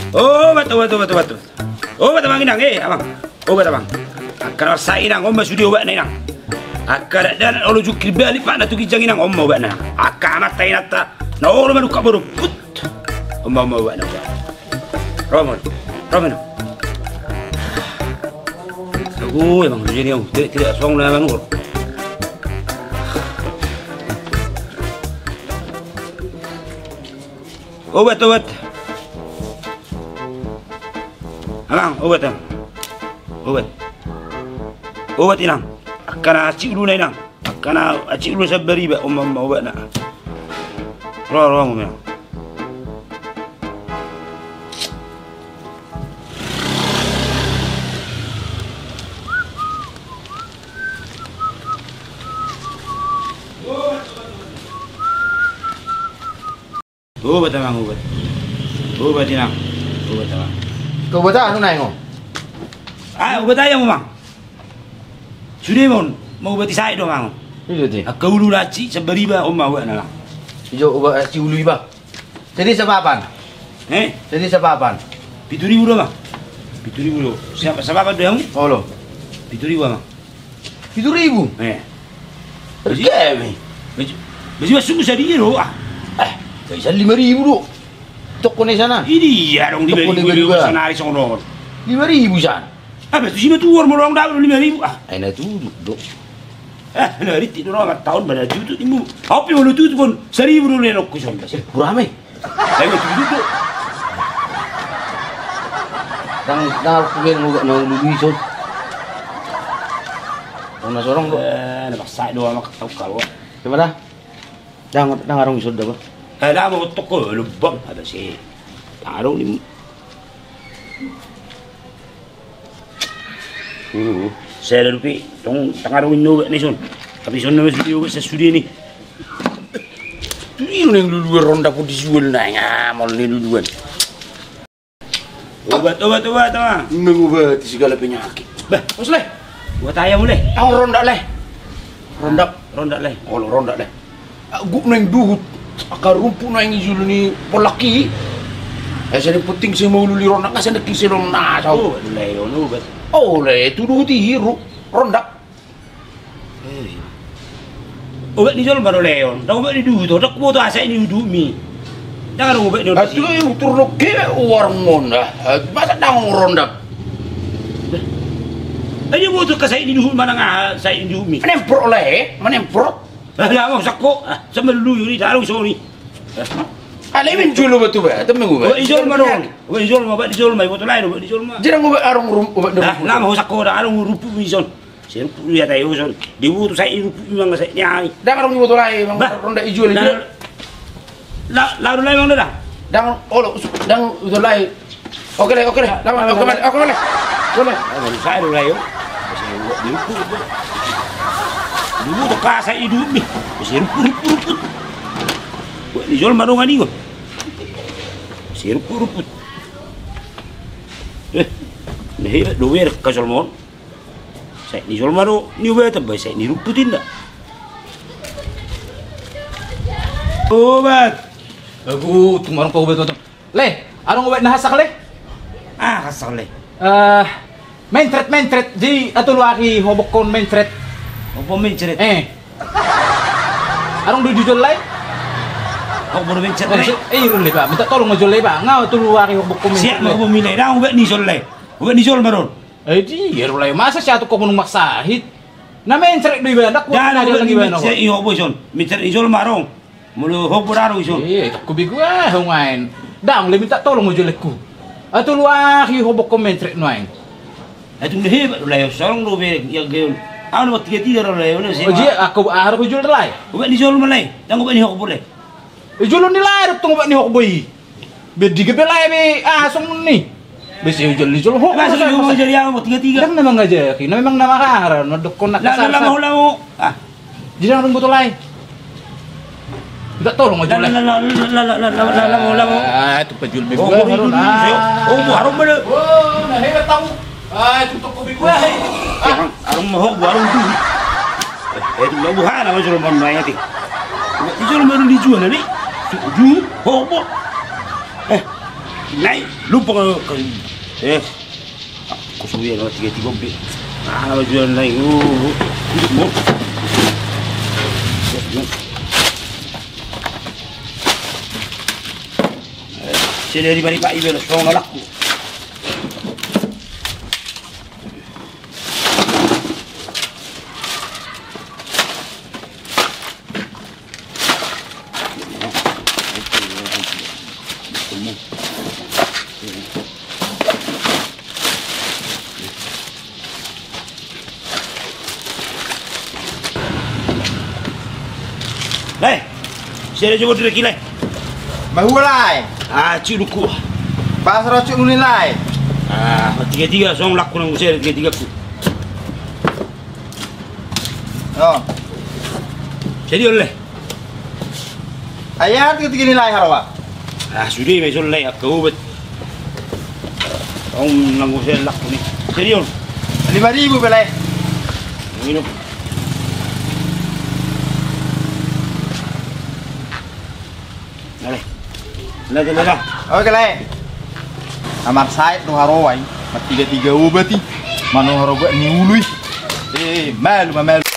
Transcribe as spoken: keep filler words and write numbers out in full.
Obat, obat, obat, obat. Obat, Amang, Inang, eh, Amang. Obat, Amang. Angka na marsak, Inang, on ma sude obatna, Inang. Angka dakdanak na olo jungkir balik patna tu ginjang, Inang, on ma obatna. Angka amanta inanta na olo madungka boru. Put. On ma, on ma obatna, obat. Ro ma on. Ro ma on. Aduh, Amang, jadi, Amang. Tidak, tidak, suang na, Amang. Obat, obat. Amang, obat, Amang. Obat. Obat, Inang. Angka na hansit uluna, Inang. Angka na hansit uluna sambariba, on ma, on ma obatna. Ro, ro, Amang, Inang. Obat, Amang, obat. Obat, Inang. Obat, Amang. Obat aha nuaeng on? Ah, obat aha, Amang? Sude ma on, maobati sahit do, Amang. Iya, di. Angka ulu na hansit sambariba, on ma obatna, Amang. Ijo obat hansit ulu iba. Jadi sapapan. Eh? Jadi sapapan. Pitu ribu do, Amang. Pitu ribu do. Siapa sapapan do, Amang? Olo. Pitu ribu, Amang. Pitu ribu? Eh. Harga me. Baju, baju masuk sadia do, ah. Eh, bisa lima ribu do. Toko na i sana. Ini iya dong, lima ribu do, sana ari songon. Lima ribu sana. Ah, baju si matuor molo dapot lima ribu, ah. Ai na tutu do. Eh, na riti do, na taon bana tutu imu. Api molo tutu kon, saribu do le rokku son. Pura me. Ayo, tutu, tutu. Dang, dang, aku main ngubak na ulu ison. Dang na sorong do. Eh, na maksa do, amak tau kalo. Gimana? Dang, dang arung ison da, Bang. Eh, dang mau toko lubang ada si. Dang arung ni. Sada dope, tong tangarung ni obat na ison. Tapi ison nama sude obat sasude ni. Tu i do naeng luluan ronda po dijual naeng amol ni luluan. Obat, obat, obat, Amang. Mengobati segala penyakit. Bah, os le. Buat ayam le. Au ronda le. Ronda, ronda le. Olo ronda le. Gok naeng duhut, angka rumput naeng i jolo ni polak i. Asa ni penting sai maululi ronda, asa ni kise lom na sau. Oh, le, on obat. Oh, le, tu duhut i hiru, ronda. Obat ni jolma do le on, dang obat ni duhut, dang huboto asa i ni duhut mi. Dang adong obat ni on. Atu i utur lo ke warung on, masa dang ronda. Aja boto ka sai ni duhut manang aha sai ni duhut mi. Manemprot le, manemprot. Lah, lah, mau sakko. Ah, sama dulu yuri, taruh soni. Alai men jolo batu ba, temen gue. Obat ni jolma do on. Obat ni jolma, obat ni jolma, obat lain, obat ni jolma. Jadi obat arung rum, obat ni rum. Lah, mau sakko, dang arung rumput mi son. Si rumput ni atai son. Dibutuh sai rumput mi mang sai ni ai. Dang arung dibutuh lai, mang ronda i jual. Lah, lah, lah, lah, mang dah. Dang, olo, dang, udah lai. Oke le, oke le. Lama, oke le, oke le. Oke le. Ayo, saya dulu ayo. Masih buat di rumput. Dulu tuh kasar hidup nih. Masih rumput, rumput, rumput. Buat di jual marungan nih gua. Masih rumput, rumput. Eh, nah, iya, dua kasar mon. Sai ni jolma do ni obat, ba sai ni rumput inda. Obat. Agu tung marung pa obat, obat. Le, adong obat na hasak le? Ah, hasak le. Eh, mentret, mentret. Jadi atolu ari hobokkon mentret. Hobokkon mentret. Eh. Adong do dijol lai? Hobo do mentret lai. Eh, irun le ba. Minta tolong ma jol lai ba. Nga atolu ari hobokkon mentret. Siap ma hobo mi lai. Dang obat ni jol lai. Obat ni jolma do on. Eh, di, ero lai masa si atu ko menung maksahit. Na mencret do iba, ndak kuat na dia lagi iba. Mencret i hobo ison. Mencret i jolma adong. Molo hobo adong ison. Eh, tak ku begu ah, ngaen. Dang le minta tolong ma jolekku. Atolu ari hobokkon mencret nuaeng. Atung de hebat do lai, sorong do be ia geon. Au na tiga tiga do lai, au na sema. Oji, aku aha do hujul do lai. Obat ni jolma lai. Dang obat ni hobo lai. Ijolon ni lai do tong obat ni hobo i. Be diga be lai be aha songon ni. Be si ujol ni jol ho. Masuk jol ho jadi au tiga tiga. Dang na mangajari, na memang na marara, na dokkon na kasar. Lamo, lamo. Ah. Jadi adong boto lai. Minta tolong aja lah. Lamo, lamo. Ah, tu pajul be. Oh, harum mana. Oh, na hebat tahu. Ah, itu toko be gua. Arung ma hobo, arung tu. Eh, tu labu hana ma jolma na i ate. Di jolma na i jual ni. Tu hobo. Eh. Nai, lupa kau, kau. Eh. Aku sudah na tiga tiga be. Ah, baju yang lain. Uh, uh. Eh, sini di balik pak ibe, langsung nolak. Lae, sere jo bodireki lae. Mahua lae. Ah, ciu duku. Pasar ciu nuli lae. Ah, tiga tiga song laku nang sere tiga tiga ku. Oh. Jadi oleh. Ayah tiga tiga ni lae haroa. Ah, sude ma ison lae angka obat. Ong nanggo sere laku ni. Jadi on. Lima ribu pe lae. Minum. Nale. Nale, nale. Oke lae. Amar saet do haroa i. Martiga tiga obat i. Mano haroa ni ulu i. Eh, malu, malu.